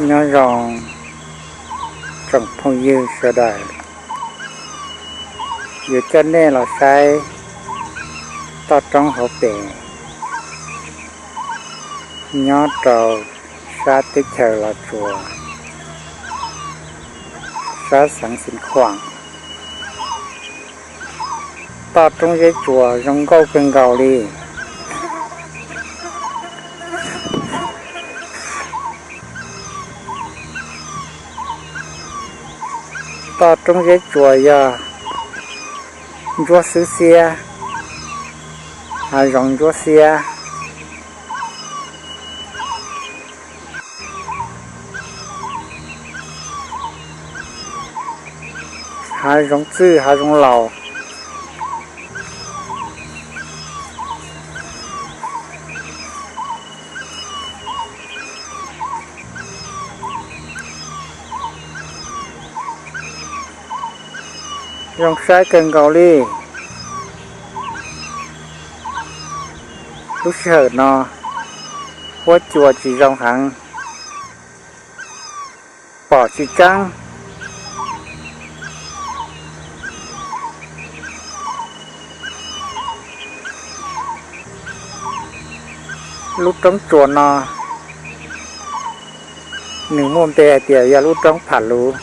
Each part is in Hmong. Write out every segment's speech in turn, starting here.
Nyob zoo tsoom phooj ywg sawv daws, yuav coj nej los saib toj roob hauv pes nyob rau sab teb chaws Los Tsuas, sab xeev Xeev Khuam. Toj roob Zeb Tsuas zoo nkauj kawg nkaus li. Toj roob Zeb Tsuas yog ntsuab xwb xiab, hav zoov ntsuab xiab, hav zoov txwj hav zoov laus. Zoo saib kawg nkaus li. Lub sij hawm no huab cua tsis zoo heev, pom tsis tseeb. Lub roob tsuas no nws muaj npe hais tias yog lub roob Pham Luv.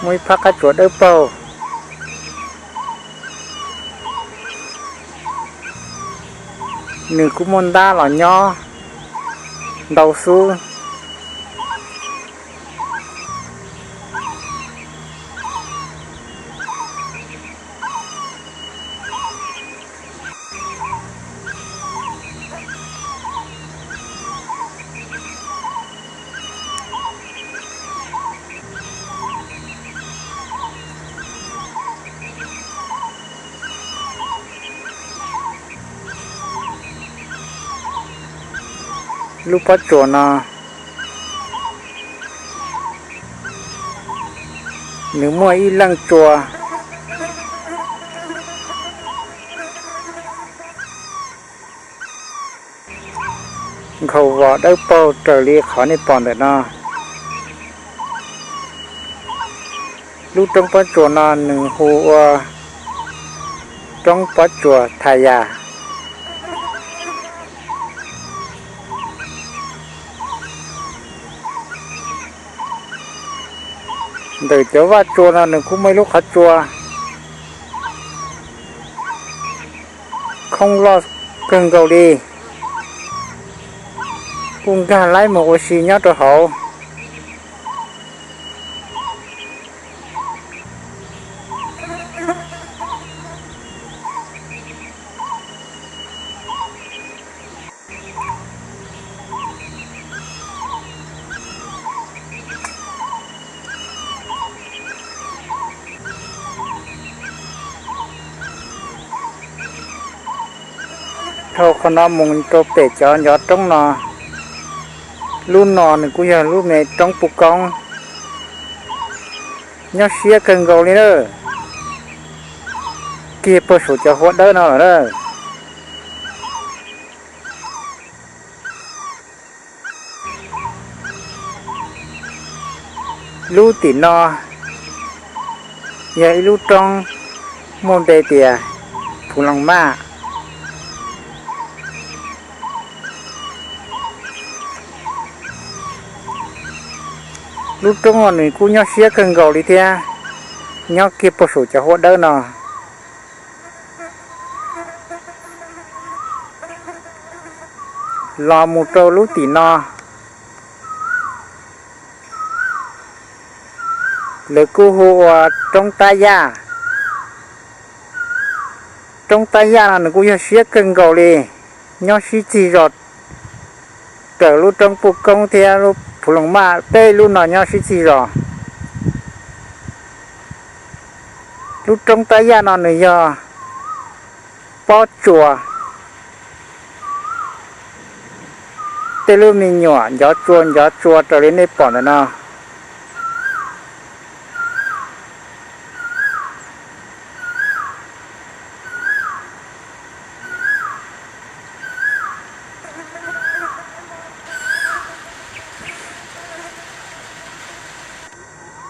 Muaj ib phab qab tsuas dawb paug, nws kuj muaj ntab los nyob ntau xwb. Lub pob tsuas no nws muaj ib leej tsua nkhaus vos dawb paug raws li qhov nej pom ntawm no. Lub roob pob tsuas no nws hu ua roob pob tsuas Thas Yas. Ntawm cov vaj tsua no nws kuj muaj ib lub qhov tsua khoob loj kawg nkaus li, kuj nkag laib mus ua si nyob rau hauv. Dhau qhov no mus rau pem cov ncov roob no, lub no nws kuj yog lub me roob Puj Koob, nyob siab kawg nkaus li na, kiag puag saum cov huab dawb no lawm na. Lub tim no yog ib lub roob muaj npe tias Phuv Loos Maj. Lub roob no nws kuj nyob siab kawg nkaus li thiab, nyob kiag puag saum cov huab dawb no. Los mus rau lub tim no, lawv kuj hu ua roob Tab Yaj. Roob Tab Yaj no nws kuj yog siab kawg nkaus li, nyob sib txig zos raws lub roob Puj Koob thiab lub Phuv Loos Maj, peb lub no nyob sib txig zos. Lub roob Tab Yaj no nws yog pob tsuas, tej lub me nyuam ncov tsua ncov tsua raws li nej pom ntawm no.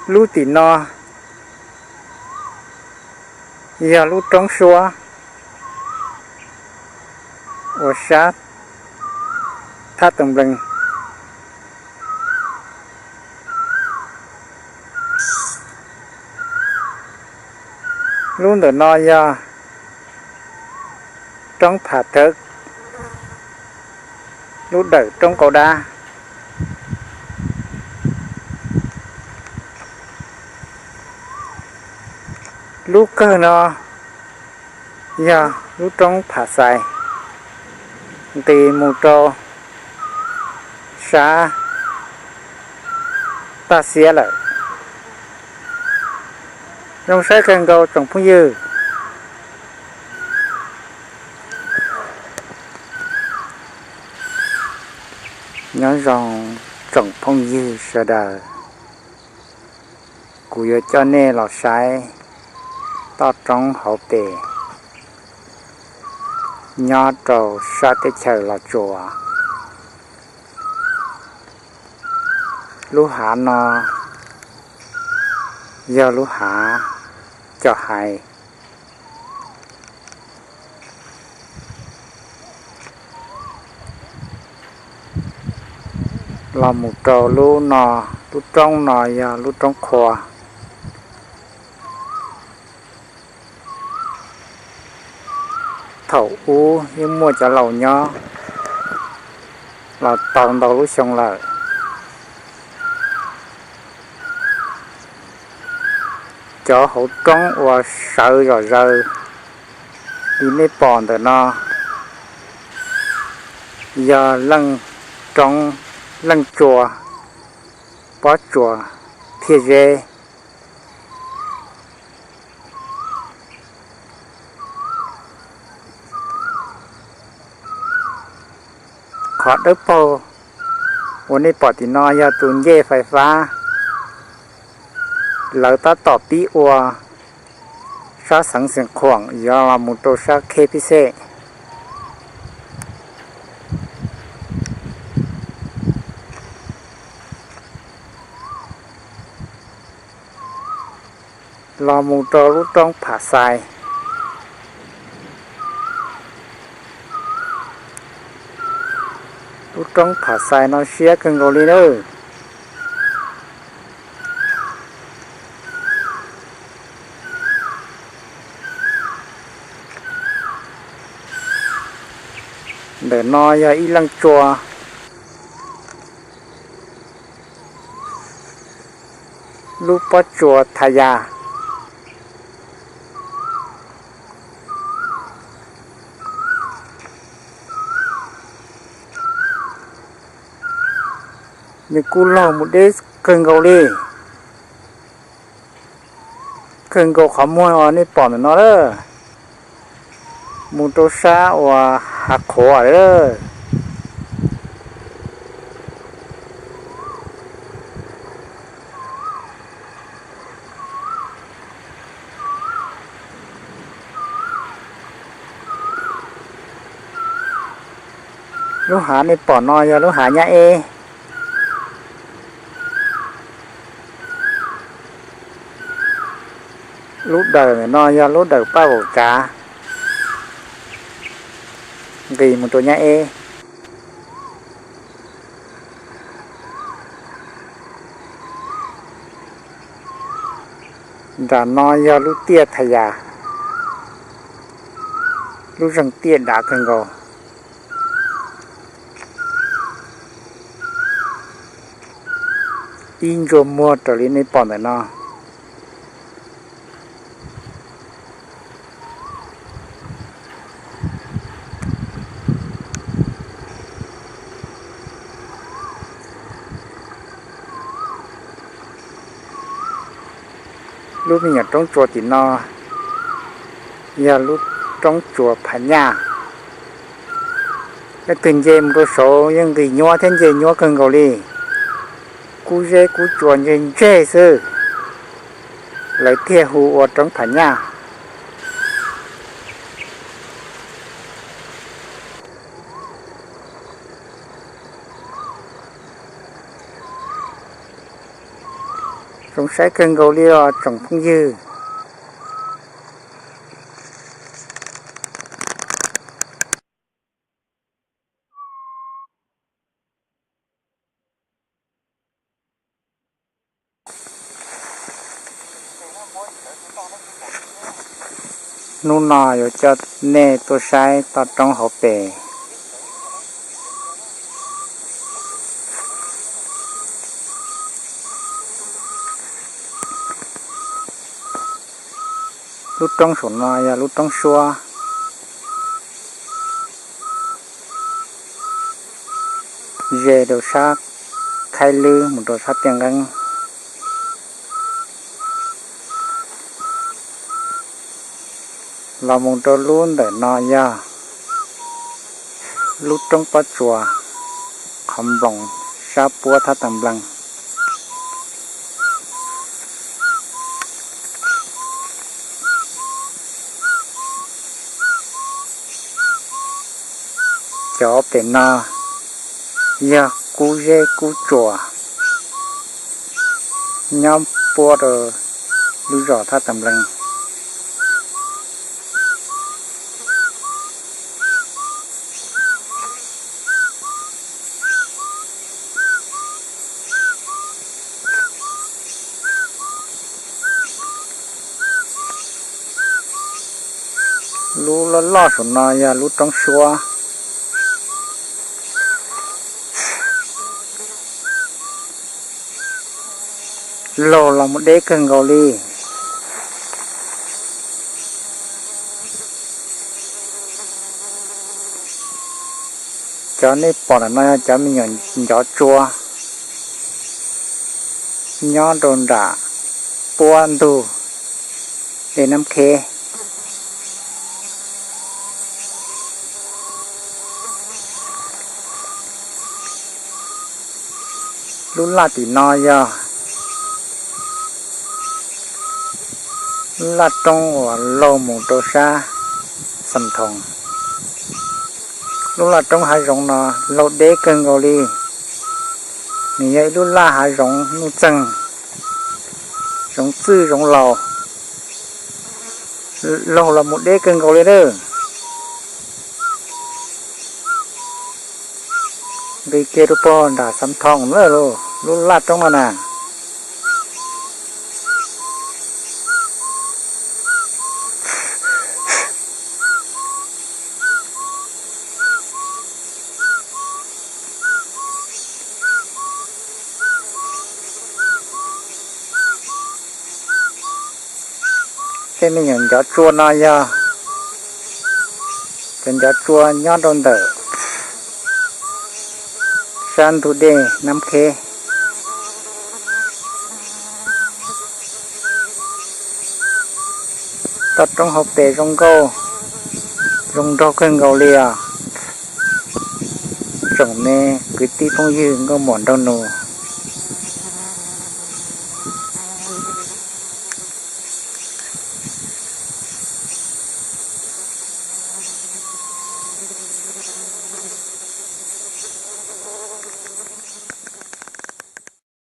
Lub tim no yog lub roob suab uas sab thab tau nplees. Lub ntawm no yog roob Pham Thawv, lub dawm roob Kaum Dab. Lub kawg no yog lub roob Pham Xais, nqis mus rau sab Tag Xiab lawm. Zoo saib kawg nkaus tsoom phooj ywg. Nyob zoo tsoom phooj ywg sawv daws, kuv yuav coj nej los saib toj roob hauv pes nyob rau sab teb chaws Los Tsuas. Lub hav no yog lub hav cov hais. Los mus rau lub no, lub roob no yog lub roob qhua. Thaum ub yeej muaj cov laus nyob los tau ntau lub xyoo lawm. Cov hauv roob uas sawv zom zaws li nej pom ntawm no yog Leej Roob, Leej Tsua, Pob Tsuas, Thiaj Zeb. Qhov dawb paug uas nej pom tim no yog tus ncej fais fab lawv tab tom pib ua sab xeev Xeev Khuam yuav los mus rau sab Khej Pij Xej. Los mus rau lub roob Pham Xais. Lub roob Pham Xais no siab kawg nkaus li nawb. Ntawm no yog ib leej tsua, lub pob tsuas Thas Yas. Nws kuj laug mus deb kawg nkaus li, kawg nkaus qhov muag uas nej pom ntawm no lawm, mus rau sab uas hav qhuav lawm. Lub hav nej pom no yog lub hav Nyab Eb. Lub dawm no yog lub dawm Paj Vaum Tsav, nqis mus rau Nyab Eb. Nram no yog lub tiaj Thas Yas, lub zeeg tiaj dav kawg nkaus. Ib ntsuag muag raws li nej pom ntawm no. Lub me nyuam roob tsuas tim no yog lub roob tsuas Pham Nyaj. Leej twg nce mus rau saud yeej nqis nyuaj thiab nce nyuaj kawg nkaus li. Kub zeb kub tsua ntseg ntseg xwb, lawv thiaj hu ua roob Pham Nyaj. Zoo saib kawg nkaus li os tsoom phooj ywg. Hnub no yuav coj nej tuaj saib toj roob hauv pes. Lub roob saum no yog lub roob suab, ze rau sab Khaib Lwb mus rau sab Tiaj Nqeeb. Los mus rau lub ntawm no yog lub roob pob tsuas qhov nploos sab puab thab tas nplees. Cov pem no yog kub zeb kub tsuas nyob puab rau lub zos thab tas nplees. Lub loj loj saum no yog lub roob suab. Laug los mus deb kawg nkaus li. Cov nej pom ntawm no yog cov me nyuam ncov tsua nyob rau nram puab ntug dej Nab Kheb. Lub laj tim no yog lub laj roob uas laug mus rau sab Xam Thoos. Lub laj roob hav zoov no laug deb kawg nkaus li. Nws yog ib lub laj hav zoov nuj txeeg, zoov txwj zoov laus. Laug los mus deb kawg nkaus li lawm. Nqis kiag rau puag nram Xam Thoos lawm, lub laj roob no na. Tej me nyuam ncov tsua no yog cov ncov tsua nyob rau ntawm sab ntug dej Nab Kheb. Toj roob hauv pes zoo nkauj, zoo nraug kawg nkaus li os. Tsoom me kwv tij phooj ywg nkauj muam nraug nus,